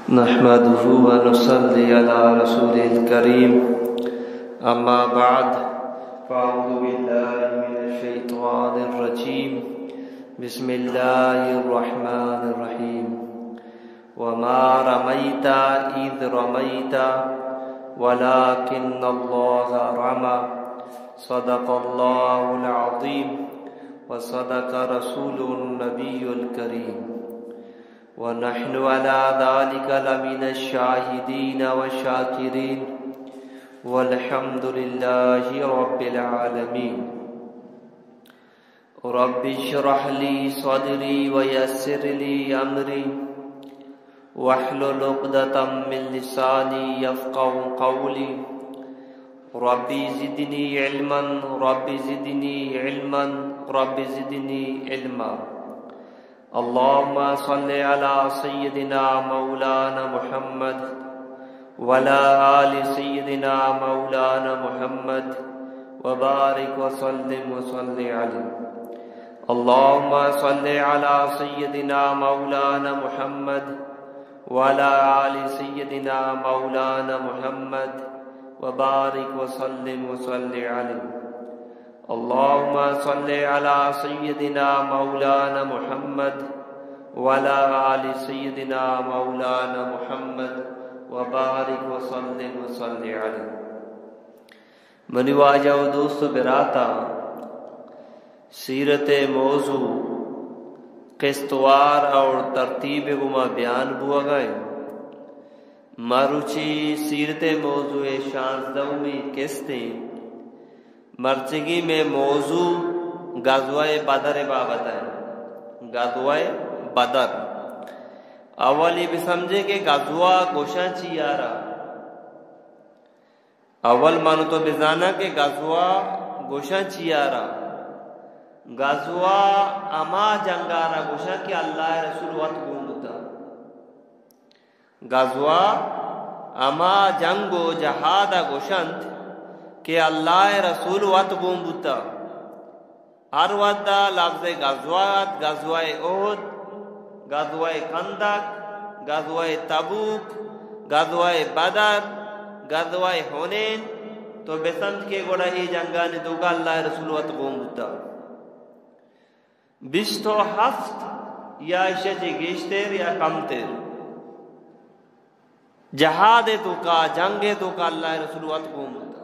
نحمده ونصلي على رسوله الكريم. أما بعد، فأعوذ بالله من الشيطان الرجيم. بسم الله الرحمن الرحيم. وما رميت إذ رميت ولكن الله رمى. صدق الله العظيم وصدق رسوله النبي الكريم. ونحن على ذلك لمن الشاهدين والشاكرين. والحمد لله رب العالمين. رب اشرح لي صدري ويسر لي أمري واحلل عقدة من لساني يفقهوا قولي. رب زدني علما، رب زدني علما، رب زدني علما. اللهم صل على سيدنا مولانا محمد وعلى آل سيدنا مولانا محمد وبارك وسلم وصل عليه. اللهم صل على سيدنا مولانا محمد وعلى آل سيدنا مولانا محمد وبارك وسلم وصل عليه. اللهم صل على سيدنا مولانا محمد وعلى آل سيدنا مولانا محمد وبارك وسلم وصل عليه. منی واجہ و دوست و براتاں، سیرت موضوع قسطوار اور ترتیب گما بیان بوگا ایں. مروچی سیرت موضوع شانزدہمی قسط ایں. مرچگی میں موضوع غزوہ بدر بابت ہے. غزوہ بدر. اولی بسمجھے کہ غزوہ گوشاں چی یارا. اول من تو بزانا کہ غزوہ گوشاں چی یارا. غزوہ ہما جنگارا گوشاں کہ اللہ رسول وت گون بوتا. غزوہ ہما جنگ و جہاد ء گوشنت کہ اللہ ء رسول وت گون بوتہ. ہر وھد ء لفظ غزوہ ات، غزوہ احد، غزوہ خندق، غزوہ تبوک، غزوہ بدر، غزوہ حنین، تو بسمجھ کہ گڑا اے جنگانی توکا اللہ ء رسول وت گون بوتہ. بیست و ہفت یا ایشی ء چہ گیشتر یا کمتر جہاد ء توکا، جنگ ء توکا اللہ ء رسول وت گون بوتا،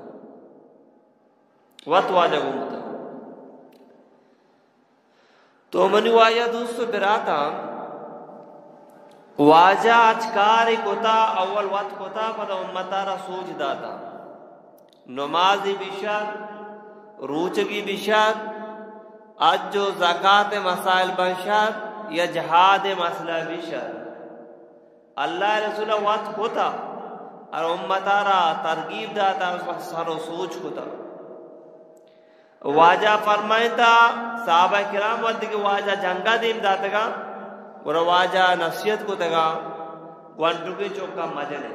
وت واجہ گون بوتا. تو منی واجہ دوست و براتاں، واجہ اچ کارے کتا، اول وت کتا، پدا امتا را سوج داتا. نمازی بشر، روچگی بشر، حج و زکات مسائل بنشر یا جہاد مسئلہ بشر. اللہ رسول وت کتا اور امتا را ترغیب داتا، سر و سوج کتا. واجہ فرمائتا، صحابہ کرام وقتی کہ واجہ جنگا دیم داتگا، گڑا واجہ نصیحت کتگا، گونڈوکیں چوکا مجنے،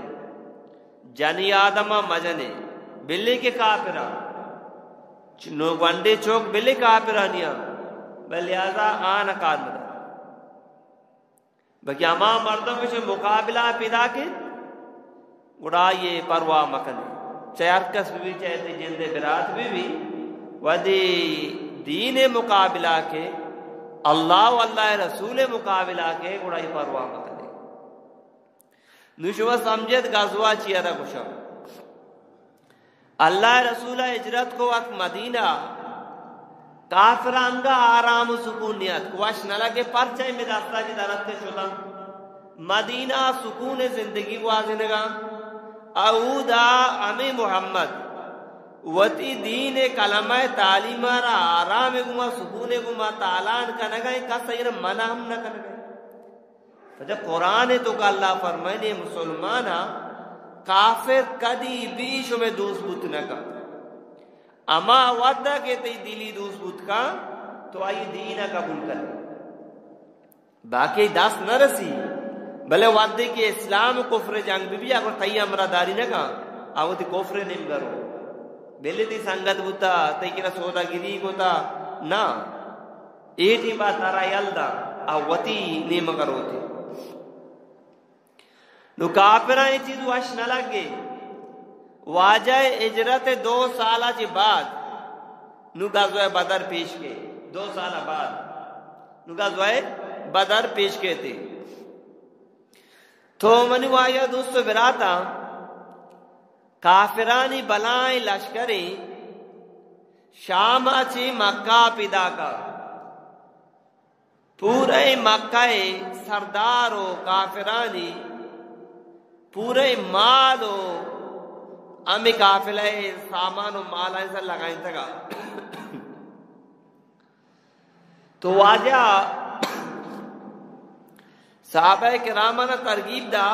جنی آدما مجنے، بلے کہ کافرا، نو گونڈے چوک بلے کافرانیا، بل لہذا آن کار مدار. بلکہ ہما مردم گوشے مقابلہ پیدا کے، گڑا یہ پرواہ مکنے. چاہے ہر کس بھی، چاہے تے جند برات بھی بھی، ودی دین مقابلہ کے، اللہ و اللہ رسول مقابلہ کے، گڑا یہ پرواہ مکنے. نو شما سمجھت غزوہ چی ارا گوشم. اللہ رسول ہجرت کو ات مدینہ، کافر انگا آرام و سکون نیت، وش نہ لگے، پرچہ میں دستا جی درت شدن. مدینہ سکون زندگی گوازینگا. اودا ہمیں محمد وتی دین کلمہ تعلیم را آرام گما سکون گما تالان کنگا، کس ایر منع ہم نہ کنگا. پدا قرآن توکا اللہ فرمائنے، مسلمانا کافر کدی بھی شمے دوست بوت نہ کن. اما ودا کہ تئی دلی دوست بوت کن، تو آئی دین قبول کن. باقی دست نہ رسی، بلے ودا کہ اسلام و کفر جنگ بھی، بھی اگر تئی ہمراہ داری نہ کن، آ وتی کفر نیمگا رو. بلے تئی سنگت بوتا، تئی کرا سوداگری کتا، نہ. اے ٹیما ترا یل دا، آ وتی نیمگا روتے. نو کافراں اے چیز وش نہ لگے۔ واجہ ہجرت دو سال چہ بعد نو غزوہ بدر پیش کے، دو سال بعد نو غزوہ بدر پیش کے تھے۔ تو منی واجہ دوست و براتاں، کافرانی بلائیں لشکریں شام چہ مکہ پیدا کا۔ پورے مکہ ءِ سردار و کافرانی پورے مال و ہمے قافلہ ءِ سامان و مالانی سر لگائینتگا۔ تو واجہ صحابہ کرامانا ترغیب دا،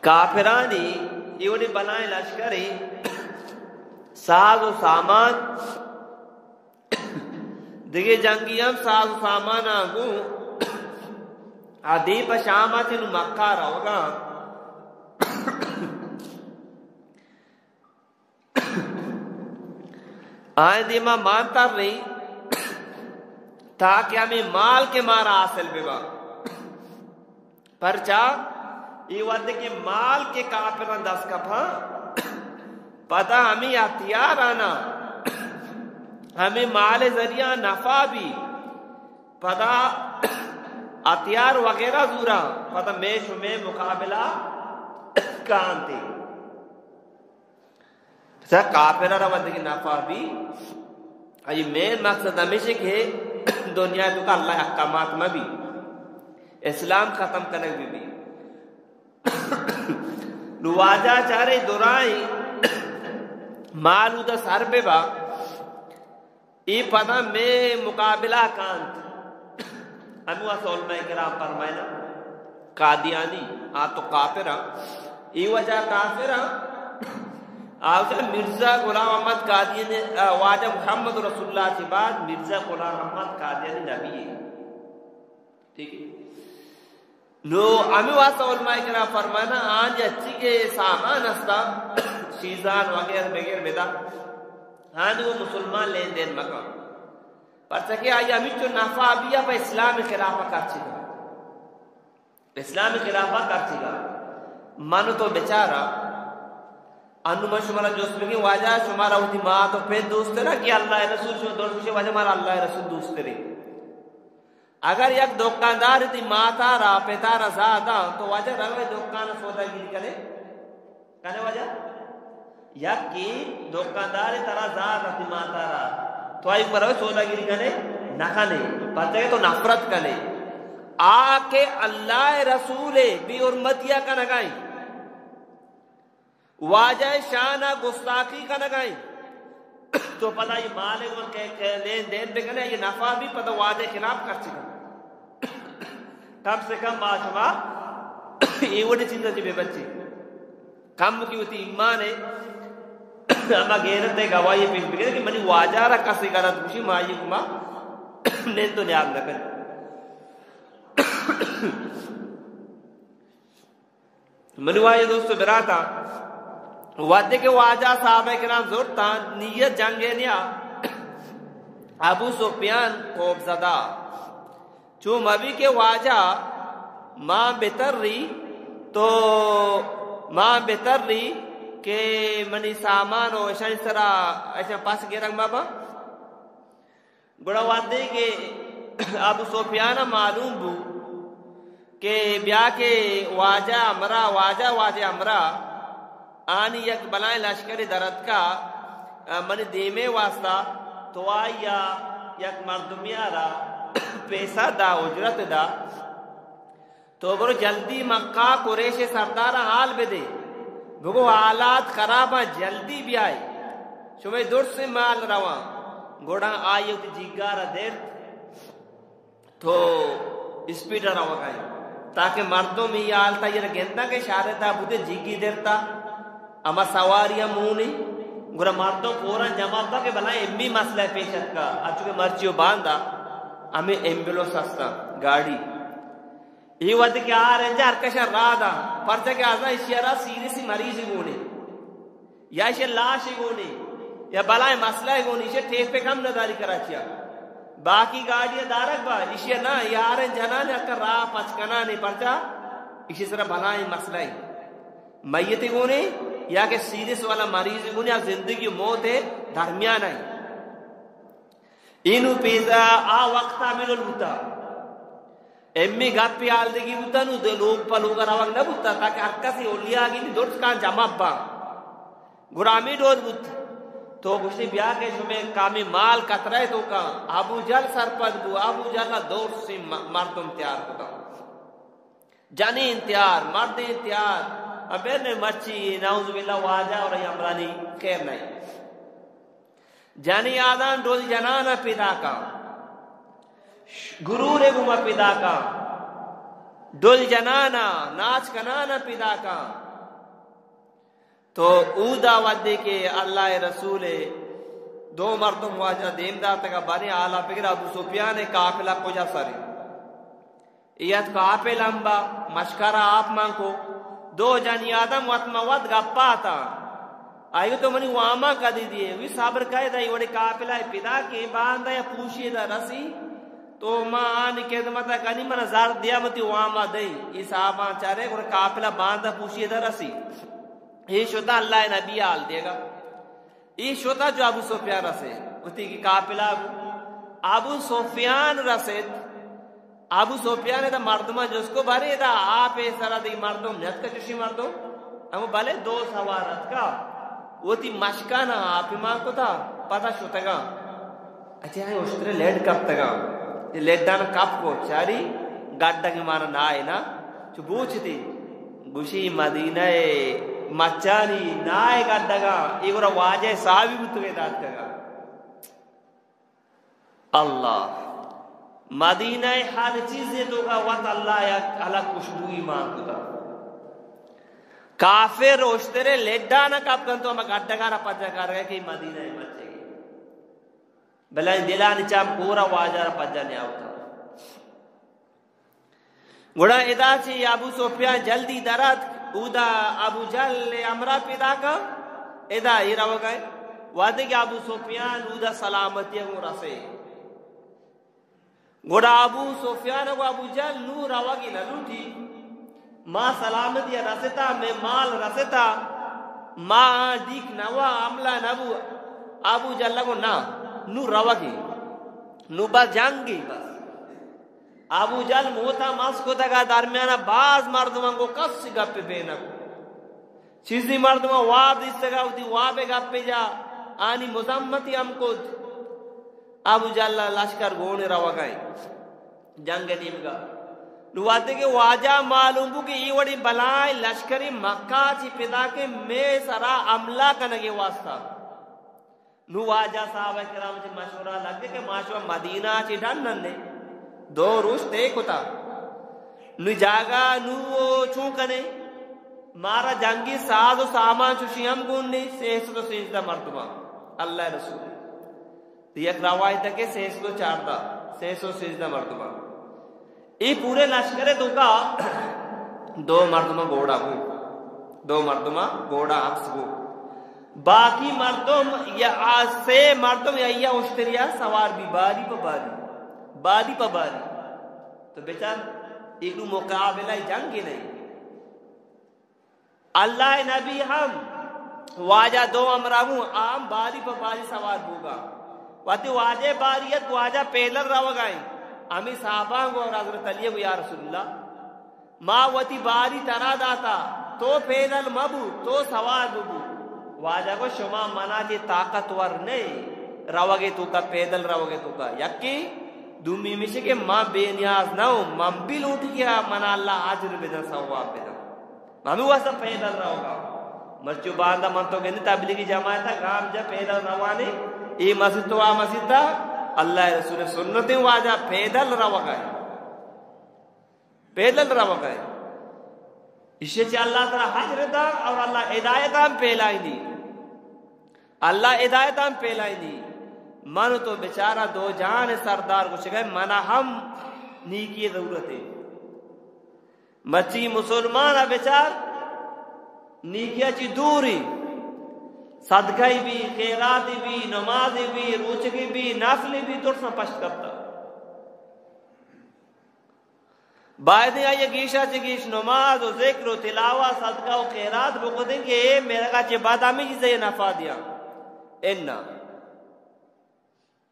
کافرانی اے وڑیں بلائیں لشکرے، ساز و سامان، دگہ جنگی ہم ساز و ساماناں گوں آ دیم پہ شام ءَ چہ نوں مکہ ءَ روگا۔ آئیں دیما مان تریں تاکہ ہمے مال کہ مارا حاصل ببا۔ پرچا اے وھدے کہ مال کہ کافراں دست کپاں، پدا ہمے ہتھیار آنا، ہمے مال ذریعہ نفع بی، پدا ہتھیار وغیرہ زورا، پدا مئے شمئے مقابلہ کانتے۔ پسا کافر ءَ را وھدے کہ نفع بی، آئی مین مقصد ہمیش کہ دنیا ءِ توکا اللہ ءِ احکامات مہ بی، اسلام ختم کنگ بہ بی۔ نو واجہ چارے درائیں مال اودا سر بہ با، اے پدا مئے مقابلہ کانت۔ ہمے واسطہ علماء کرام فرمائنا، قادیانی، آ تو کافراں، اے وجہ کافراں، آ وجہ مرزا غلام احمد قادیانی، آ، واجہ محمد رسول اللہ چہ بعد مرزا غلام احمد قادیانی نبی ہے۔ ٹھیک ہے؟ نو ہمے واسطہ علماء کرام فرمانا، آنی ہرچی کہ سامان ہستا، شیزان وغیرہ بغیر بدا، آنی گوں مسلمان لین دین مکن۔ پرچا کہ آئی ہمینچو نفع بیا پہ اسلام خلاف خرچ کا۔ اسلام خلاف خرچ کا۔ من تو بچارا، انو من شمارا جست بگیں، واجہ شمارا وتی مات و پت دوست ترا کہ اللہ رسول؟ شما درست گوشے واجہ مارا اللہ رسول دوست ترے۔ اگر یک دکاندار تئی ماتا را، پتا را زا داں، تو واجہ روئے دکان سوداگیری کنے؟ کنے واجہ؟ یکی دکاندار ترا زا داں تئی ماتا را، تو آئی پر روئے سوداگیری کنے؟ نہ کنے۔ پرچا کہ تو نفرت کنے۔ آ کہ اللہ رسول بے حرمتیا کنگائیں۔ واجہ شان ء گستاخی کنگ ء انت، تو پدا اے مال ء گوں کہ، کہ لین دین بہ کن ئے، اے نفع بی، پدا واجہ خلاف خرچ کن۔ کم سے کم ما شما اے وڑیں چیز ء چہ بہ بچیں۔ کم کی وتی ایمان ء ہما غیرت ء گواہی پیش بہ کن کہ منی واجہ را کسے غلط گوشی، ما آئی گما نند و نیاد نہ کنیں۔ منی واجہ دوست و براتاں، وھدے کہ واجہ صحابہ کرام زرتاں، نیت جنگ ء نیا، ابو سفیان خوف زدہ۔ چو مبی کہ واجہ ما بتری تو ما بتری کہ منی سامان و اشانی سرا اشان پس گرگ مباں۔ گڑا وھدے کہ ابو سفیان ء معلوم بو کہ بیا کہ واجہ ہمراہ، واجہ، واجہ ہمراہ آنی یک بلائیں لشکرے در اتکا، منی دیمے واسطہ، تو آئی ء یک مردمے ء را پیسہ دا، اجرت دا۔ تو برو جلدی مکہ قریش سرداراں حال بدے، بگو حالات خراباں، جلدی بیائے، شمئے درسیں مال رواں۔ گڑا آئی وتی جیگار ء درت تو اسپیڈ ء روگا انت، تاکہ مردم اے حالتا ایر گنداں کہ شارتا بوتے جیگی درتا، اما سواری ہم ہونی، گڑا مردم فوراً جمع با کہ بلائیں امی مسئلہ پیش اتکا، اچو کہ مرچی و باندا ہمیں ایمبولینس ہستا، گاڑی۔ اے وھد کہ آ رنجا ہر کشا راہ داں، پرچا کہ آزاں ایشی ء را سیریسی مریضے گون انت، یا ایشی ء لاشے گون انت، یا بلائیں مسئلہ گون انت، ایشی ء ٹیپک ہم نہ داری کراچی ء۔ باقی گاڑی ءَ دارگ با، ایشی ءَ نہ، یاریں جنان ءَ کہ راہ پچ کنان ءَ، پرچا ایشی سرا بلائیں مسئلہ ایں۔ میت گونے یا کہ سیریس والا مریض گونے یا زندگی و موت ءِ درمیان ءَ ایں۔ اینو پیسا آ وقت ءَ ہمے ڈول بوتا۔ ایمی گپی حال دگی بوتا، نو دے لوگ پہ لوگ ءَ روگ نہ بوتا، تاکہ ہر کسی اولیاء گندی درست کان جمع با۔ گڑا ہمے ڈول بوت۔ تو گوشتی بیا کہ شمے کامی مال قطرہ ءِ توکا، ابو جہل سرپد بو، ابو جہل ءَ درسیں م-، مردم تیار کتا۔ جنین تیار، مردین تیار، ابے نے مرچی نعوذ باللہ واجہ اور امرانی خیر نہیں۔ جنی آدان ڈول جنانا پیدا کا، گرور گما پیدا کا، ڈول جنانا، ناچ کنانا پیدا کا۔ تو اودا وھدے کہ اللہ ءِ رسول ءِ دو مردم واجہ دیم داتگا، باریں حالا بگر ابو سفیان ءِ قافلہ کجا سر ایں۔ اے ات قافلہ ہم با مشکرا آپ مان کو، دو جنی آدم وت ما وت گپا تا۔ آئی گو تو منی واما کدی دیے؟ وی صبر کئے دا، اے وڑے قافلہ ءَ پیدا کہ باندا یا پوشی دا رسی، تو ما آنی خدمت ءَ کنی، منا زر دیا، متی واما دئی۔ اے صحاباں چارے، گڑا قافلہ باندا پوشی دا رسی۔ اے شتا اللہ ءِ نبی حال دیگا۔ اے شتا جو ابو سفیان رسے، وتی کہ قافلہ گو۔ ابو سفیان رسیت۔ ابو سفیان ادا مردماں جست کو، بارے ادا آپ ءِ سرا دگہ مردم نیتکا، چوشیں مردم؟ ہمو بلے دو سوار اتکا، وتی مشکانا آپ مان کتا، پدا شتگا۔ اچھا، ہاں، اشترے لیڈ کپتگا۔ اے لیڈان کپ کو، چاری گڈگ مارا نائے نا۔ چو بوچ دی، گوشی مدینہ ءِ مچانی نائے گڈگا، اے گورا واجہ صحابی بوتگے داتکگا۔ اللہ، مدینہ ءِ ہر چیزے توکا وت اللہ یک الگ خوشبوئی مان کتا۔ کافر اشترے لیڈانا کپ کنتو، ہما گڈگانا پجا کارگا کہ مدینہ ءِ مچے۔ بلے دلانی چام کورا واجہ را پجا نیاوتا۔ گڑا ادا چہ ابو سفیان جلدی در اتک، اودا ابو جہل ءِ ہمراہ پیداک ءَ، ادا اے روگ ءَ۔ وہدے کہ ابو سفیان اودا سلامتی ءَ گوں رسے۔ گڑا ابو سفیان ءَ گو ابو جہل نوں روگی نہ لوٹی۔ ما سلامتی ءَ رستا، مئے مال رستا، ما ڈیک نہ وا، حملہ نہ بو۔ ابو جہل ءَ گو نہ، نوں روگی، نوں بس جنگی بس۔ ابو جہل موتا مس کتگا، درمیانا باز مردماں گو کس گپ بینک۔ چیزی مردماں واب دیستگا، وتی واب گپ جا آنی مذمتی ہم کت۔ ابو جہل لشکر گون روگا ایں جنگ نیمگا۔ نو وہدے کہ واجہ معلوم بو کہ اے وڑیں بلائیں لشکری مکہ چی پیدا کہ مئے سرا حملہ کنگے واسطہ۔ نوں واجہ صحابہ کرام چہ مشورہ لگے کہ ما شما مدینہ چہ ڈن ننے، دو روچ طے کتا۔ نوں جاگہ نوں چون کنے؟ مارا جنگی ساز و سامان چوشی ہم گون نے، سئے سد و سیزدہ مردماں۔ اللہ رسول۔ یک روایت ہے کہ سئے سد و چاردہ، سئے سد و سیزدہ مردماں۔ اے پورے لشکر ءِ توکا دو مردم گھوڑا بو، دو مردم گھوڑا ہمس بو۔ باقی مردم یا آ سے مردم یا یا اشتریا سوار بی، باری پہ باری، باری پہ باری۔ تو بچار، ایلو مقابلہ جنگ نہیں۔ اللہ ءِ نبی ہم واجہ دو ہمراہ بو، آ ہم باری پہ باری سوار بوگا۔ وہدے واجہ باری ات، واجہ پیدل روگا ایں۔ ہمے صحاباں گو اور حضرت علی گو، یا رسول اللہ، ما وتی باری ترا داتا، تو پیدل مبو، تو سوار ببو۔ واجہ گو، شما منا چہ طاقتور نئے، روگے توکا، پیدل روگے توکا۔ یکی دومی ہمیشی کہ ما بے نیاز نہ اوں، من بھی لوٹی کہ منا اللہ اجر بدن، ثواب بدن۔ ہمے واسطہ پیدل روگا۔ مرچو باندا من تو گندے تبلیغی جماعت ءَ گام جا پیدل روان ایں، اے مسجد تو آ مسجد ءَ، اللہ ءِ رسول ءِ سنت ایں، واجہ پیدل روگا ایں۔ پیدل روگا ایں۔ ایشی چہ اللہ تعالی اجر دا اور اللہ ہدایت ہم پھیلائینی۔ اللہ ہدایت ہم پھیلائینی۔ من تو بچارا دو جہان ءِ سردار گوشگا ایں، منا ہم نیکی ضرورت ایں۔ مرچی مسلمان ءَ بچار، نیکیا چی دوری، صدقہ بی، خیرات بی، نماز بی، روچگی بی، نفل بی، درساں پشت کپتا۔ باید آئی گیشا چہ گیش نماز و ذکر و تلاوت، صدقہ و خیرات بکتیں کہ اے مرگا چہ بعد ہمیں چیزیں نفع دیاں۔ انا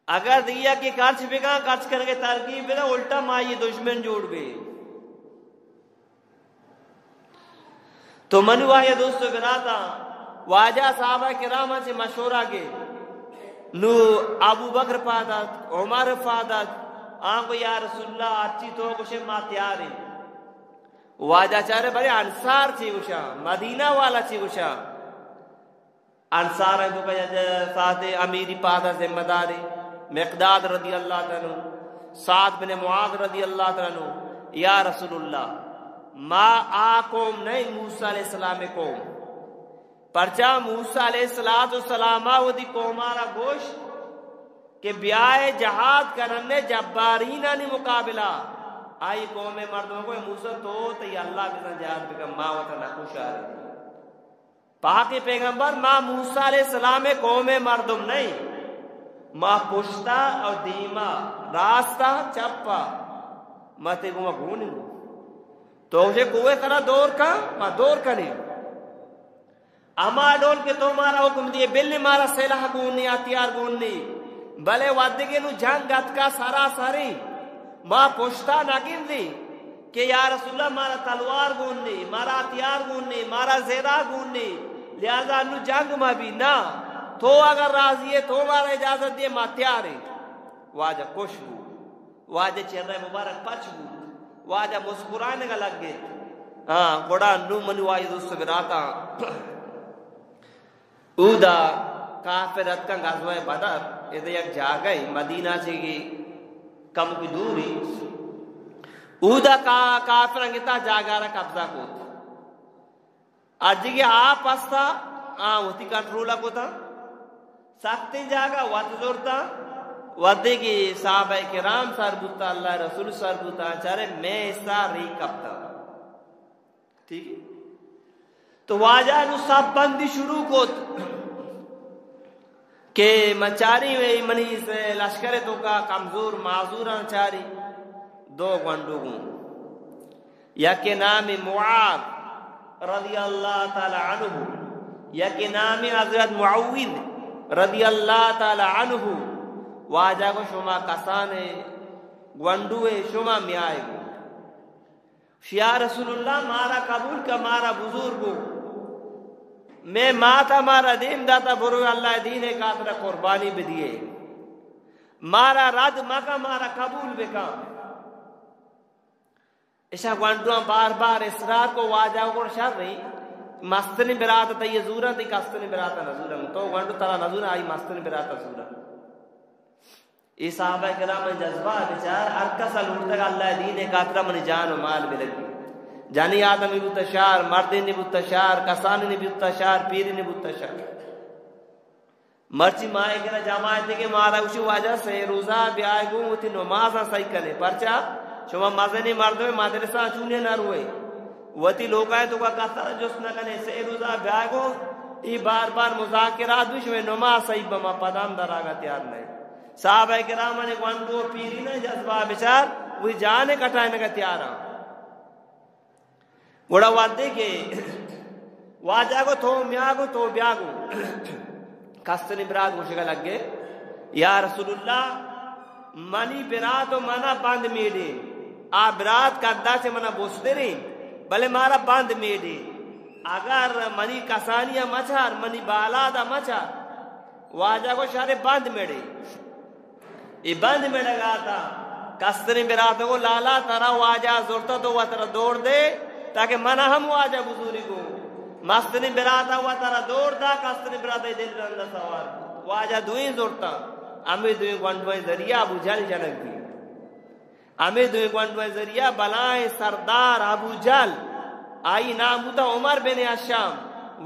اگر دیا کہ خرچ بکاں، خرچ کرنے ترغیب بداں، الٹا ما یہ دشمن جوڑ بے۔ تو منی واجہ دوست و براتاں، واجہ صحابہ کرام چہ مشورہ گے، نو ابو بکر پادات، عمر پادات، آنگو یا رسول اللہ، اچی تو گوشے ما تیاریں۔ واجہ چارے بلے انصار چی گوشا، مدینہ والا چی گوشا۔ انصار تو کہ ساتھ امیری پادا ذمہ داری، مقداد رضی اللہ تعالی عنہ، سعد بن معاذ رضی اللہ تعالی عنہ، یا رسول اللہ، ما آ قوم نہیں، موسیٰ علیہ السلام قوم۔ پرچا موسیٰ علیہ الصلوۃ والسلام وتی قومارا گوشت کہ بیائے جہاد کرنے جبارینانی مقابلہ۔ آئی قوم مردم کو موسیٰ تو تئی اللہ بزن جہاد بکن، ما وتا نکوشارے۔ پاک پیغمبر، ما موسیٰ علیہ السلام قوم مردم نہیں، ما پشتا اور دیما، راستا چپا، ما تے گوما گونی۔ تو اسے کوئے طرح دور کا، ما دور کنی۔ ہما ڈول کہ تو مارا حکم دیے، بل مارا سلاح گون نی، ہتھیار گون نی، بلے ودگے نو جنگ اتکا سراسری، ما پشتا نہ گندی کہ یا رسول اللہ مارا تلوار گون نی، مارا ہتھیار گون نی، مارا زیرا گون نی، لہذا نو جنگ ما بھی نہ۔ تو اگر راضی ہے، تو مارا اجازت دیے، ما تیار ہیں۔ واجہ خوش بو۔ واجہ چہرہ مبارک پچ بوت، واجہ مسکرائینگ ءَ لگت۔ ہاں، گڑا نوں منی واجہ دوست براتاں، اودا کافر اتکاں غزوہ بدر، ادا یک جاگہے مدینہ چہ کمکی دوری، اودا کا-، کافراں گتا جاگہ را قبضہ کت۔ اجگے آپ استا، آ وتی کنٹرول ءَ کتا۔ سختیں جاگہ وت زرتا۔ وھدے کہ صحابہ کرام سر بوتا، اللہ رسول سر بوتا، چارے مئے حصہ ریک کپتا۔ ٹھیک ہے؟ تو واجہ نو صف بندی شروع کت کہ من چاری وے منی اس لشکر توکا کمزور معذوراں چاری دو گونڈو گوں۔ یکے نام معاذ رضی اللہ تعالی عنہ، یکے نام حضرت معوذ رضی اللہ تعالی عنہ۔ واجہ گو شما کسانے گونڈوے، شما میائے گو۔ یا رسول اللہ، مارا قبول کا، مارا بزرگو، مئے ماتا مارا دیم داتا، برو اللہ دین خاطر قربانی بدیے، مارا رد مکا، مارا قبول بکا۔ اشاں گونڈواں بار بار اصرار کو، واجہ گڑ شر رہی، مستنی برات تئی زورا، تئی کستنی برات نہ زورا، تو گونڈو ترا نہ زورا، آئی مستنی برات زورا۔ اے صحابہ کرام جذبہ بچار، ہر کس لوٹتگ اللہ دین خاطر منی جان و مال بلگی۔ جنی آدمی بوتا شر، مردی نی بوتا شر، کسانی نی بوتا شر، پیری نی بوتا شر۔ مرچی ما اے کرا جماعت کہ مارا گوشی واجہ سے روزہ بیائے گوں وتی نمازاں صحیح کنے۔ پرچا؟ شما مزنی مردم مدرسہ چونے نہ روئے۔ وتی لوگا توکا کسر جست نہ کنے۔ سے روزہ بیائے گوں، ای بار بار مذاکرات بھی شما نماز صحیح بما پدام دراگا تیار نہیں۔ صحابہ کرام نے گونڈو پیری نہ جذبہ بچار، وہی جان کٹائے نگا تیارا۔ گڑا وھدے کہ واجہ گو تو میا گو، تو بیا گو۔ کستنی برات گوشگا لگے، یا رسول اللہ، منی برات و منا بند میڑے۔ آ برات کدا چہ منا بستریں، بلے مارا بند میڑے۔ اگر منی کسانیا مچار، منی بالادا مچار۔ واجہ گو شرے بند میڑے۔ اے بند مڑگا تا۔ کستریں برات گو لالا ترا واجہ زرتا تو وترا دور دے، تاکہ منا ہم واجہ بزوری گو۔ مستریں براتا وترا دور دا، کستریں برات دل رندا سوار۔ واجہ دوئیں زرتا۔ ہمے دوئیں گونڈوئیں ذریعہ ابو جہل جنگ بی۔ ہمے دوئیں گونڈوئیں ذریعہ بلائیں سردار ابو جہل، آئی نام بوتا عمر بن ہشام،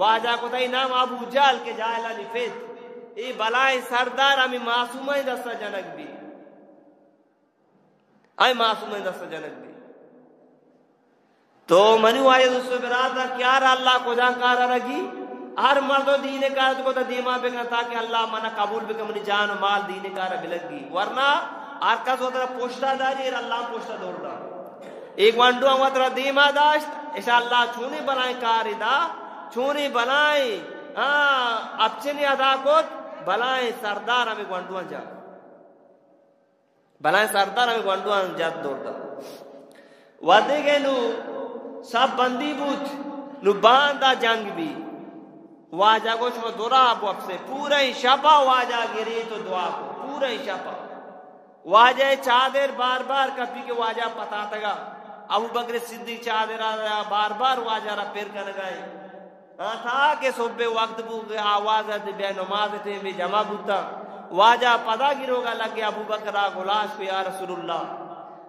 واجہ کتا ای نام ابو جہل کہ جاہلانی پت۔ اے بلائیں سردار ہمے معصومانی دستا جنگ بی۔ اے معصومانی دستا جنگ بی۔ تو منی واجہ دوست و برادر، کیار اللہ کجا کار رگی؟ ہر مردو دین کار کو تا دیما بکن تاکہ اللہ منا قبول بکن، منی جان و مال دین کار بلگی۔ ورنہ ہر کس وترا پشتا داری، اللہ پشتا دور دا۔ اے گونڈواں وترا دیما داشت، اشاں اللہ چونیں بلائیں کارے دا، چونیں بلائیں، آ، اپچنے ادا کت، بلائیں سردار ہمے گونڈواں جا۔ بلائیں سردار ہمے گونڈواں جت دور دا۔ وھدے کہ نوں سب بندی بوت، نوں باندا جنگ بی۔ واجہ گوشت، شما درا بوپسے، پوریں شپا واجہ گریت و دعا کو، پوریں شپا۔ واجہ چادر بار بار کپی کہ واجہ پتاتگا۔ ابو بکر صدیق چادر بار بار واجہ را پر کنگا ایں۔ آ، تا کہ صبح وقت بو کہ آواز ات، بیا نماز ٹیم بی جمع بوتا۔ واجہ پدا گروگا لگے، ابو بکر ءَ گلاش کو، یا رسول اللہ،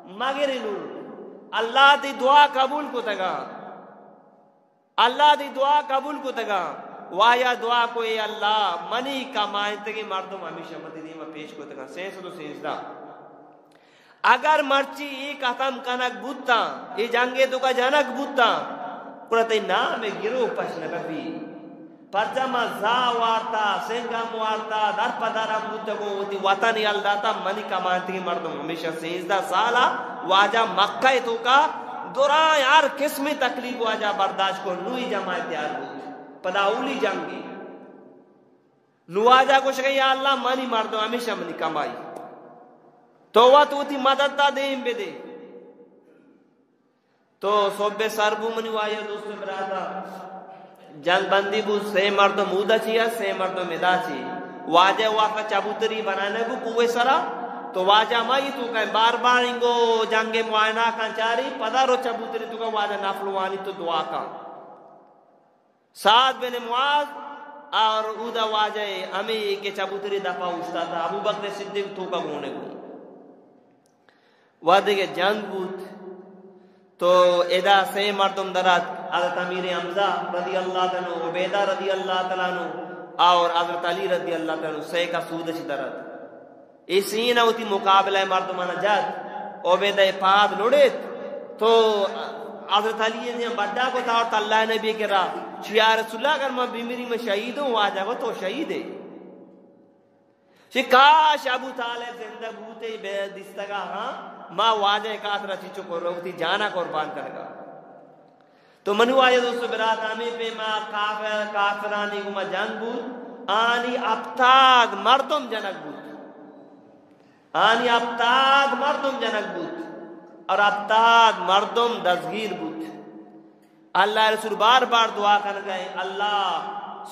مگر نوں اللہ دی دعا قبول کتگا۔ اللہ دی دعا قبول کتگا۔ واجہ دعا کو، اے اللہ، منی کمائنتگیں مردم ہمیشہ متی دیما پیش کتگا۔ سئے سد و سیزدہ۔ اگر مرچی اے ختم کنگ بوتاں، اے جنگے توکا جنگ بوتاں، گڑا تئی نام ءِ گروہ پش نہ کپی۔ پرچا ما زاہ وارتا، سنگ ہم وارتا، در پہ در ہم بوتگوں، وتی وطن یل داتا، منی کمانتگیں مردم ہمیشہ سیزدہ سالا واجہ مکہ ءِ توکا درائیں ہر قسمیں تکلیف واجہ برداشت کو، نوں اے جماعت تیار بوت۔ پدا اولی جنگے۔ نوں واجہ گوشگا، یا اللہ، منی مردم ہمیشہ منی کمائی۔ تو وت وتی مدد تا دیم بدے۔ تو صبح سر بو منی واجہ دوست و براتا۔ جنگ بندی بو، سئے مردم اودا چی ات، سئے مردم ادا چی۔ واجہ واسطہ چبوتری بنانے بو کوہ سرا۔ تو واجہ ہمائی توکا بار بار انگو جنگ معائنہ کن چاری، پدا رو چبوتری توکا واجہ نفل وانی تو دعا کن۔ سعد بن معاذ اور اودا واجہ ہمے کہ چبوتری دپا اوشتاتا، ابو بکر صدیق توکا گونے گو۔ وھدے کہ جنگ بوت تو ادا سئے مردم درات، حضرت امیر حمزہ رضی اللہ تعالی عنہ، عبیدہ رضی اللہ تعالی عنہ اور حضرت علی رضی اللہ تعالی عنہ، سئے کس اودا چی درات۔ اے سئینا وتی مقابلہ ءِ مردمانا جت، عبیدہ ءِ پاد لڑیت تو حضرت علی ءَ دیاں بڈا کت آورت اللہ ءِ نبی ءِ کرا، چی یا رسول اللہ، اگر من بمری من شہیدوں؟ واجہ گو تو شہید ئے۔ چی کاش ابو طالب زندگ بوتے، بہ دیستگا، ہاں، ما واجہ ءِ خاطرا چیچو کرو، وتی جانا قربان کنگا۔ تو منی واجہ دوست و برات، ہمے پیما کافر، کافرانی گوما جنگ بوت، آنی ہپتاد مردم جنگ بوت، آنی ہپتاد مردم جنگ بوت اور ہپتاد مردم دزگیر بوت۔ اللہ ءِ رسول بار بار دعا کنگا ایں، اللہ،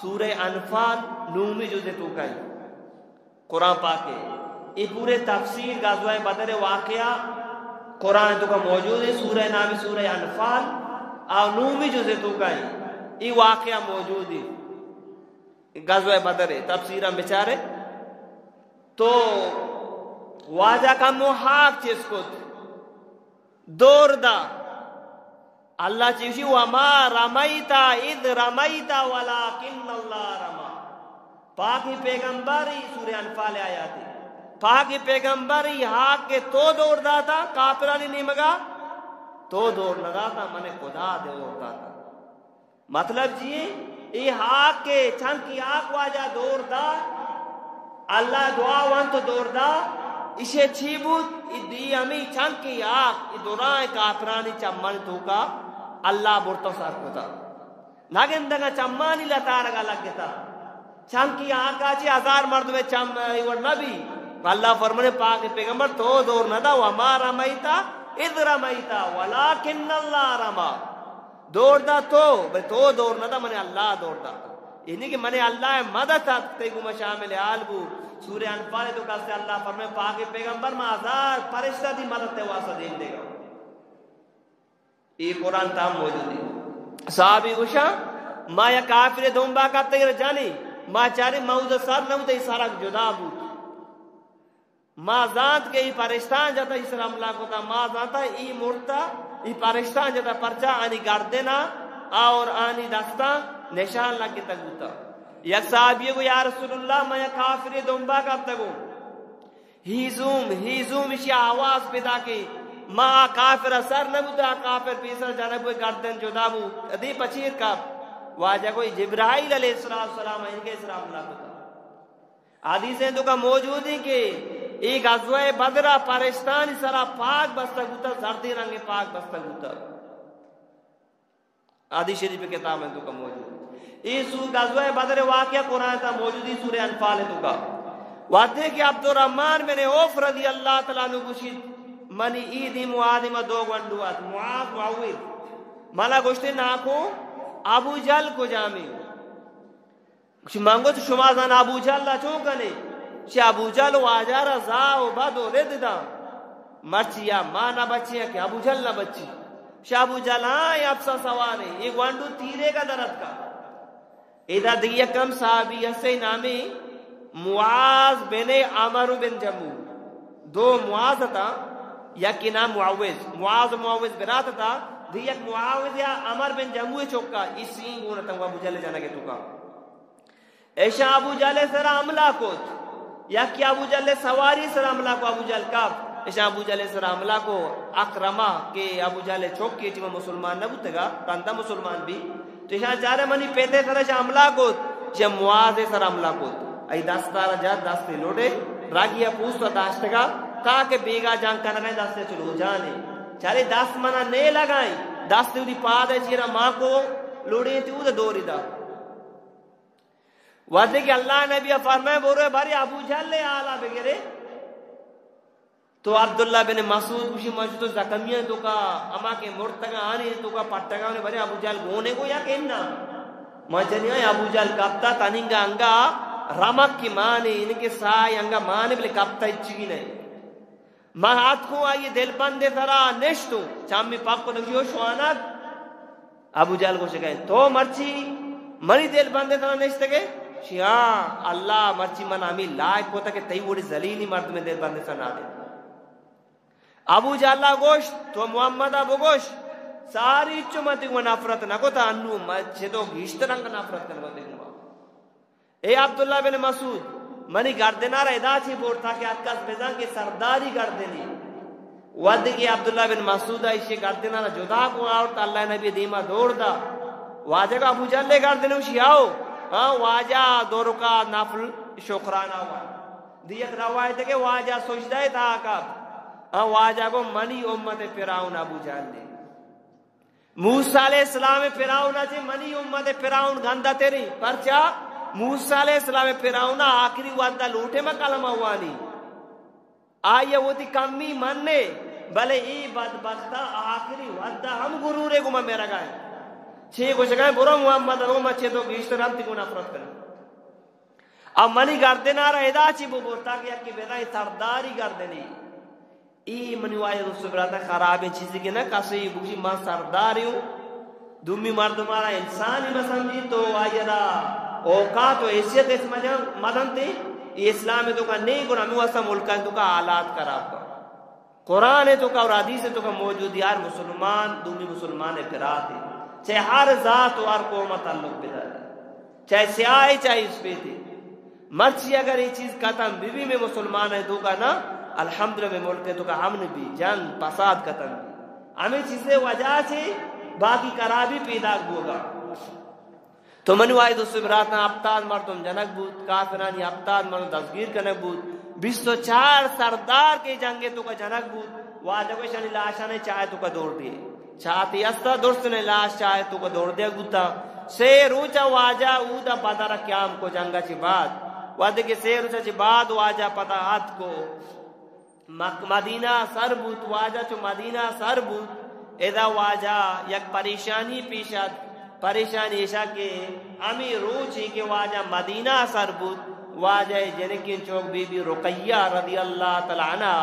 سورہ انفال نومی جزءِ توکا ایں۔ قرآن پاک ءِ اے پورے تفصیل غزوہ بدر ءِ واقعہ قرآن ءِ توکا موجود ایں، سورہ نامی سورہ انفال، آ نومی جزءِ توکا ایں، اے واقعہ موجود ایں۔ غزوہ بدر ءِ تفسیراں بچارے تو واجہ کمو ہاک چست کت، دور دا۔ اللہ چی گوشی، وما رمیت اذ رمیت ولکن اللہ رمی۔ پاکی پیغمبر، اے سورہ انفال ءِ آیاتے، پاکی پیغمبر، اے ہاک کہ تو دور داتا کافرانی نیمگا، تو دور نہ داتا، من خدا دور داتا۔ مطلب چی ایں؟ اے ہاک کہ چنکی ہاک واجہ دور دا، اللہ دعا وانت و دور دا، ایشی چی بوت؟ اے دی ہمے چنکی ہاک، اے درائیں کافرانی چمانی توکا اللہ برتا سر کتا۔ نہ گندگا چمانی لتارگا لگتا۔ چنکی ہاکا چی ہزار مردم چم اے وڑ نہ بی۔ اللہ فرمانے پاک پیغمبر تو دور نہ دا، وما رمیت اذ رمیت ولکن اللہ رمی۔ دور دا تو، بلے تو دور نہ دا، من اللہ دور دا۔ یعنی کہ من اللہ مدد ات، تئی گوما شامل حال بو۔ سورہ انفال ءِ توکا اللہ فرمائے، پاک پیغمبر، ما ہزار فرشتہ دی مدد تے واسطہ دیم دیگا۔ اے قرآن تہا موجود ایں۔ صحابی گوشاں، ما یک کافرے دمبا کپتگ ءُ جنی، ما چاریں، ما اودا سر نہ بوت، اے سرک جدا بوت۔ ما زانت کہ اے پرشتاں جتا، اے سر حملہ کتا، ما زانتا اے مرتا، اے پرشتاں جتا، پرچا آنی گردنا اور آنی دستاں نشان لگتگ بوتا۔ یک صحابی گو، یا رسول اللہ، ما یک کافرے دمبا کپتگوں۔ ہیزوم، ہیزوم، ایشی آواز پیدا کہ ما آ کافر ءَ سر نہ بوت، آ کافر پیسر جنگ بوت، گردن جدا بوت، ادی پچیر کپ۔ واجہ گوئی، جبرائیل علیہ السلام، السلام، اینگے سر حملہ کتا۔ حدیثیں توکا موجود ایں کہ اے غزوہ بدر ءَ پرشتانی سرا پاگ بستگ بوتگ، زردیں رنگیں پاگ بستگ بوتگ۔ حدیث شریف کتاباں توکا موجود۔ اے سو-، غزوہ بدر واقعہ قرآن تا موجود، اے سورہ انفال توکا۔ وقتی کہ عبدالرحمن بن عوف رضی اللہ تعالی عنہ گوشیت، منی اے دیم و آ دیما دو گونڈو ات، معاذ، معوذ۔ منا گوشتے ناکو ابو جہل کجامیں؟ گوشی، من گوشت، شما زان ابو جہل ءَ چون کنے؟ چہ ابو جہل واجہ را زاہ و بد و رد داں۔ مرچی یا ما نہ بچی یا کہ ابو جہل نہ بچی۔ شہ ابو جہل، ہاں، اے اپسا سوالے، اے گوانڈو تیرے کا درد کا۔ ادا دیگہ کم صحابی ہسے نامی معاذ بن عمرو بن جموح۔ دو معاذ تا، یکی نام معوذ، معاذ و معوذ برات تا، دی یک معاذ یا عمر بن جموح چکا، اسی گون تنگو ابو جہل جنگ توکا۔ ایشاں ابو جہل ءِ سرا حملہ کت، یکے ابو جہل ءِ سواری ءِ سرا حملہ کت، ابو جہل کپت۔ ایشاں ابو جہل ءِ سرا حملہ کت، عکرمہ کہ ابو جہل ءِ چک اے ٹیم ءَ مسلمان نہ بوتگ ءَ، رندا مسلمان بی۔ تو ایشاں چارے منی پت ءِ سرا ایشاں حملہ کت، ایشاں معاذ ءِ سرا حملہ کت۔ اے دست ءَ را جت، دست ءِ لوڑے، راگی ءَ پوست ءَ داشتگ ءَ، تاکہ بیگاہ جنگ کنگ ءَ دست ءَ چلو جانے۔ چارے دست منا نہ لگائیں، دست ءَ وتی پاد ءِ چیرا مان کو، لوڑیں تی اود ءَ دوری دا۔ وہدے کہ اللہ ءِ نبی ءَ فرمائے، برو بارے ابو جہل ءِ حالا بگرے۔ تو عبداللہ بن مسعود گوشی، من تو زخمیاں توکا، ہما کہ مرتگاں آنی توکا پٹگاں، بارے ابو جہل گونے گو یا کہ انا؟ من جنیاں ابو جہل کپتا، تنینگا انگا رمک کی مانے، ان کے سائے انگا مانے، بلے کپتا اچھی نہیں۔ من آتکوں آئی دلبند ءِ سرا نشتوں، چمی پک کتگ، گوشی، او شوانگ، ابو جہل گوشگ ءَ، تو مرچی منی دلبند ءِ سرا نشتگ ئے؟ گوشی، ہاں، اللہ مرچی من ہمے لائق کتگ کہ تئی وڑی ذلیلیں مردمے دلبند ءِ سرا نہ دے۔ ابو جہل ءَ گوشت، تو محمد ءَ بگوش، ساری چو من تئی گوں نفرت نہ کتا، انوں من چہ تو گیشتر انگا نفرت کنگ ءَ تئی گوں۔ اے عبداللہ بن مسعود، منی گردن ءَ را ادا چی بور تاکہ ہر کس بزان کہ سرداری گردنی۔ وہدے کہ عبداللہ بن مسعود ءَ ایشی گردن ءَ را جدا کو آورت، اللہ ءِ نبی ءِ دیما دور دا۔ واجہ گو ابو جہل ءِ گردن، گوشی، آؤ۔ ہاں، واجہ دو رکعت نفل شکرانہ وان۔ دی یک روایت کہ واجہ سجدہ ءِ تہا کپت۔ ہاں، واجہ گو منی امت ءِ فرعون ابو جہل دے۔ موسی علیہ السلام ءِ فرعون ءَ چہ منی امت ءِ فرعون گندہ تریں۔ پرچا؟ موسی علیہ السلام ءِ فرعون ءَ آخری وہد ءَ لوٹے ما کلمہ وانی۔ آئی ءَ وتی کمی منے، بلے اے بدبخت ءَ آخری وہد ءَ ہم غرور ءِ گوما مرگا ایں۔ چے گوشگا ایں، برو محمد ءَ گو، من چہ تو گیشتر ہم تئی گوں نفرت کناں۔ اب منی گردن ءَ را ادا چی ببر تاکہ یکے بزاں اے سرداری گردنی۔ اے منی واجہ دوست براتاں خرابیں چیزے کہ نہ، کسے بگوشی من سردارے اوں، دومی مردم ءَ را انسانے مہ سمجھی تو آئی ءَ را اوقات و حیثیت اس مجن-، مدنتے، اے اسلام ءِ توکا نہیں، گڑا ہمے واسطہ ملکاں توکا حالات خراب کا۔ قرآن ءِ توکا اور حدیث ءِ توکا موجود، یار مسلمان دومی مسلمان ءِ برات اے، چاہے ہر ذات و ہر قوم ءَ تعلق بدارے۔ چاہے سیاہے، چاہے اسپیتے۔ مرچی اگر اے چیز ختم بہ بی، مئے مسلماناں توکا نا، الحمدللہ مئے ملک توکا امن بی، جنگ، فساد ختم بی۔ ہمے چیزے وجہ چہ باقی خرابی پیداک بوگا۔ تو منی واجہ دوست براتاں، ہپتاد مردم جنگ بوت، کافرانی ہپتاد مردم دزگیر کنگ بوت، بیست و چار سردار کہ جنگ توکا جنگ بوت، واجہ گوشانی لاشانے چاہ توکا دور دیے۔ چاتے استا درستنے لاش چاہ توکا دور دیگ بوتا۔ سے روچا واجہ اودا بدر قیام کو جنگا چہ بعد۔ وہدے کہ سے روچا چہ بعد واجہ پدا آتکو مک-، مدینہ سر بوت، واجہ چو مدینہ سر بوت، ادا واجہ یک پریشانی پیش آت۔ پریشانی ایشا کہ ہمے روچے کہ واجہ مدینہ سر بوت، واجہ ءِ جنکیں چوک بی بی رقیہ رضی اللہ تعالی عنہا،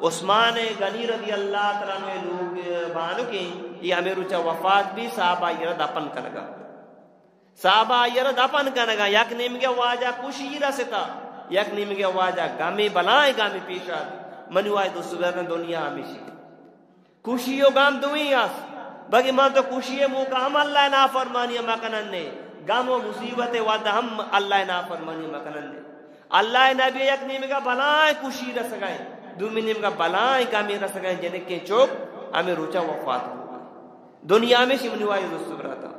عثمان غنی رضی اللہ تعالی عنہ ءِ لوگ بانکیں، اے ہمے روچا وفات بی، صحابہ آئی را دفن کنگا۔ صحابہ آئی را دفن کنگا، یک نیمگے واجہ خوشی رستا، یک نیمگے واجہ غمے، بلائیں غمے پیش آت۔ منی واجہ دوست براتاں، دنیا ہمیشی۔ خوشی و غم دوئیں است۔ بگی من تو خوشی موقع ہم اللہ نافرمانی مکنن نے۔ غم و مصیبت ودا ہم اللہ نافرمانی مکنن نے۔ اللہ نبی یک نیمگا بلائیں خوشی رسگائیں، دومی نیمگا بلائیں غمی رسگائیں، جنکیں چوک ہمیں روچا وفات ہو۔ دنیا میں شمنی واجہ دوست براتاں۔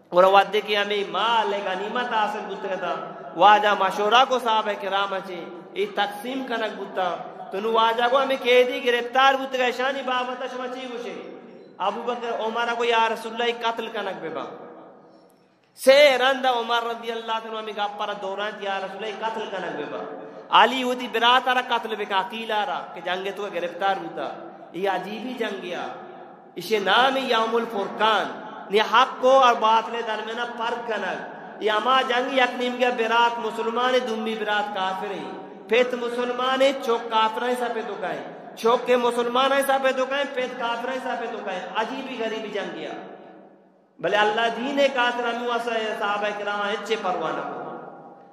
اور وہدے کہ ہمیں مال غنیمت حاصل بوتگتا، واجہ مشورہ کو صحابہ کرام چے، اے تقسیم کنگ بوتاں۔ تو نوں واجہ گو ہمے قیدی گرفتار بوتگ، اشانی بابت شما چی گوشے؟ ابوبکر عمر گو یا رسول اللہ، اے قتل کنگ بہ باں۔ سے رند عمر رضی اللہ تعالی عنہ ہمے گپ را دورائینت، یا رسول اللہ، اے قتل کنگ بہ باں۔ علی وتی برات را قتل بکا، عقیل را کہ جنگ تو گرفتار بوتا۔ اے عجیبی جنگیا۔ ایشی نام یوم الفرقان، نی حق و اور باطل درمیان فرق کنگ۔ اے ہما جنگ یک نیمگے برات مسلمان، دومی برات کافر ہیں۔ پت مسلمان ہیں، چوک کافر ہیں، سب تو کہیں۔ چوک کے مسلمان ہیں، سب تو کہیں، پت کافر ہیں، سب تو کہیں۔ عجیبی غریبی جنگیا۔ بلے اللہ دین خاطر ہمیں واسطہ صحابہ کرام ہچے پرواہ نہ کو۔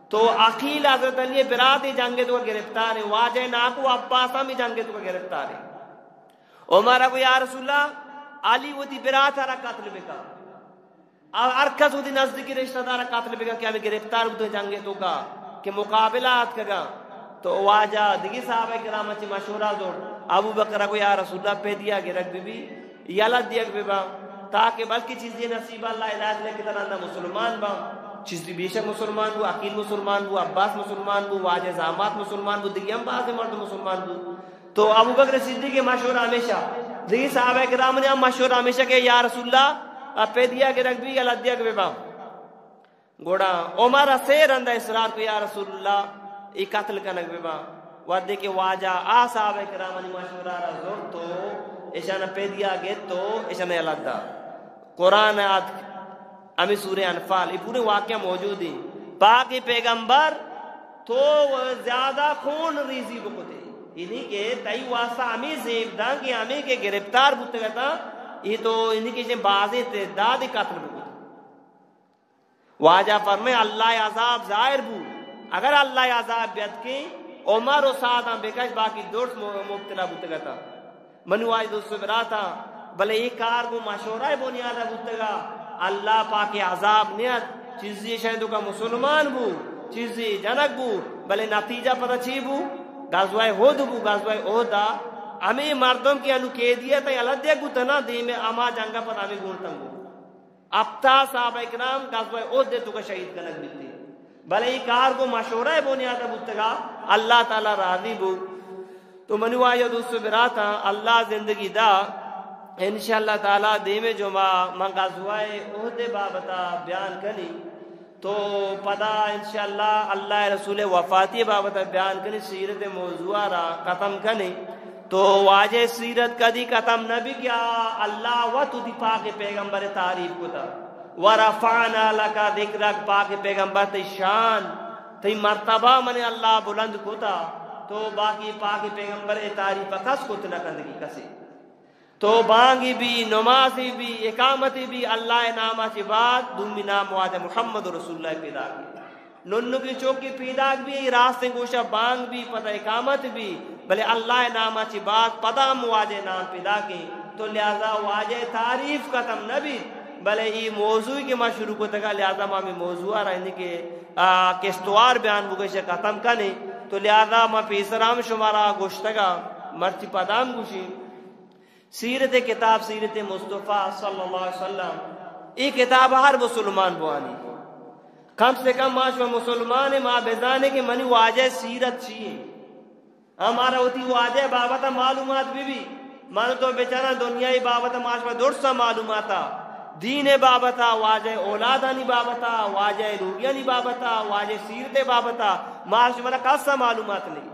تو عقیل حضرت علی برات جنگ تو گرفتار ہیں، واجہ ناکو عباس ہم جنگ تو گرفتار ہیں۔ عمر گو یا رسول اللہ، علی وتی برات را قتل بکا۔ اور ہر کس وتی نزدیکی رشتہ دار قتل بکا کہ ہمیں گرفتار بوتو جنگ تو کا کہ مقابلہ آتکگا۔ تو واجہ دگی صحابہ کرام چی مشورہ زور۔ ابوبکر گو یا رسول اللہ، پہ دیا گرگ بی بی، یلہ دیگ بہ باں، تاکہ بلکہ چیزی نصیب اللہ ہدایت لکھتا رندا مسلمان باں۔ چیزی بیشک مسلمان بو، عقیل مسلمان بو، عباس مسلمان بو، واجہ زامات مسلمان بو، دگی ہم بعض مرد مسلمان بو۔ تو ابوبکر صدیق مشورہ ہمیشہ، دگی صحابہ کرام نے ہم مشورہ ہمیشہ کہ یا رسول اللہ، پہ دیا گرگ بی، یلہ دیگ بہ باں۔ گڑا عمر سے رند اصرار کو، یا رسول اللہ، اے قتل کنگ بہ باں۔ وہدے کہ واجہ آ صحابہ کرامانی مشورہ را زرت و اشان پہ دیا گت و اشان یلہ دا۔ قرآن آتک، ہمیں سورہ انفال، اے پورے واقعہ موجود ہیں۔ پاک پیغمبر تو زیادہ خون ریزی بکتے، یعنی کہ تئی واسطہ ہمیں زیب داں کہ ہمیں کہ گرفتار بوتگتا، اے تو یعنی کہ بازیں تعداد قتل بکتے۔ واجہ فرمائے، اللہ عذاب ظاہر بو۔ اگر اللہ عذاب بیت کہ عمر و سعداں بکش، باقی درست م-، مبتلا بوتگتا۔ منی واجہ دوست و براتاں، بلے اے کار گوں مشورہ بنیاد بوتگا۔ اللہ پاک عذاب نیت، چیزی شاید کا مسلمان بو، چیزی جنگ بو، بلے نتیجہ پتہ چی بو؟ غزوہ احد بو، غزوہ احد۔ ہمیں مردم کہ انو قیدیت یلہ دیگ بوتنا، دیمے ہما جنگ پتہ ہمیں گونتن بو۔ ہپتاد صحابہ کرام غزوہ احد ء توکا شہید کنگ بیتی، بلے اے کار گوں مشورہ ء بنیاد ء بوتگا، اللہ تعالی راضی بو۔ تو منی واجہ دوست و براتاں، اللہ زندگی دا، انشاءاللہ تعالی دیمے جمعہ من غزوہ احد ء بابتا بیان کنی۔ تو پدا انشاءاللہ اللہ ء رسول ء وفاتی ء بابتا بیان کنی، سیرت ء موضوع ء را ختم کنی۔ تو واجہ سیرت کدی ختم نہ بی کہ آ اللہ وت وتی پاک پیغمبر تعریف کتا۔ ورفعنا لک ذکرک، پاک پیغمبر تئی شان، تئی مرتبہ من اللہ بلند کتا۔ تو باقی پاک پیغمبر تعریف کس کت نہ کندگی کسے۔ تو بانگی بی، نمازی بی، اقامتی بی، اللہ ناما چی بعد دومی نام واجہ محمد رسول اللہ پیدا کی۔ ننکی چوکی پیداک بی، راستیں گوشا بانگ بی، پدا اقامت بی، بلے اللہ ناما چی بعد پدا ہم واجہ نام پیداک ایں۔ تو لہذا واجہ تعریف ختم نہ بیت، بلے ای موضوعی کہ ما شروع کتگا، لہذا ما ہمیں موضوع را یعنی کہ، آ، قسطوار بیان بگش ختم کنے۔ تو لہذا ما پیسر ہم شمارا گوشتگا، مرچی پدا ہم گوشی۔ سیرت کتاب سیرت مصطفی صلی اللہ علیہ وسلم، اے کتاب ہر مسلمان بوانی۔ کم سے کم ما شما مسلمان، ما بزانے کہ منی واجہ سیرت چی ہے۔ ہمارا وتی واجہ بابت معلومات بی بی۔ من تو بچارا دنیای بابت ما شما درسا معلوماتا، دین بابتا، واجہ اولادانی بابتا، واجہ لوگیانی بابتا، واجہ سیرت بابتا ما شما کسا معلومات نہیں۔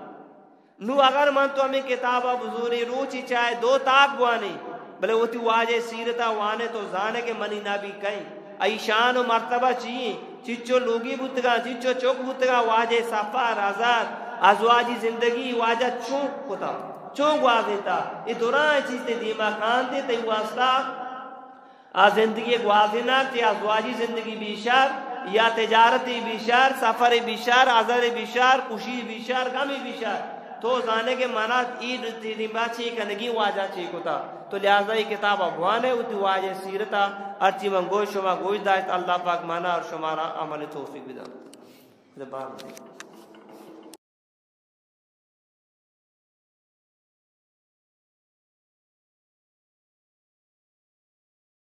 نو اگر من تو ہمیں کتابا بزوریں، روچی چاہے دو تاک بوانیں، بلے وتی واجہ سیرتا وانے تو زانے کہ منی نبی کئیں، ای شان و مرتبہ چی ایں، چچو لوگی بوتگا، چچو چک بوتگا، واجہ سفر، ہزار، ازواجی زندگی واجہ چون کتا، چون گوازینتا، ای دراہیں چیز تے دیما کانتے تئی واسطہ آ زندگی گوازینگ، چہ ازواجی زندگی بی شر، یا تجارتی بی شر، سفر بی شر، ازر بی شر، خوشی بی شر، غمی بی شر۔ تو زانے کہ منا ای دیما چی کنگی واجہ چی کتا۔ تو لہذا ای کتابا بوانے، وتی واجہ سیرتا، ہرچی من گوش شما گوش داشت، اللہ پاک منا اور شمارا عمل توفیق بدن۔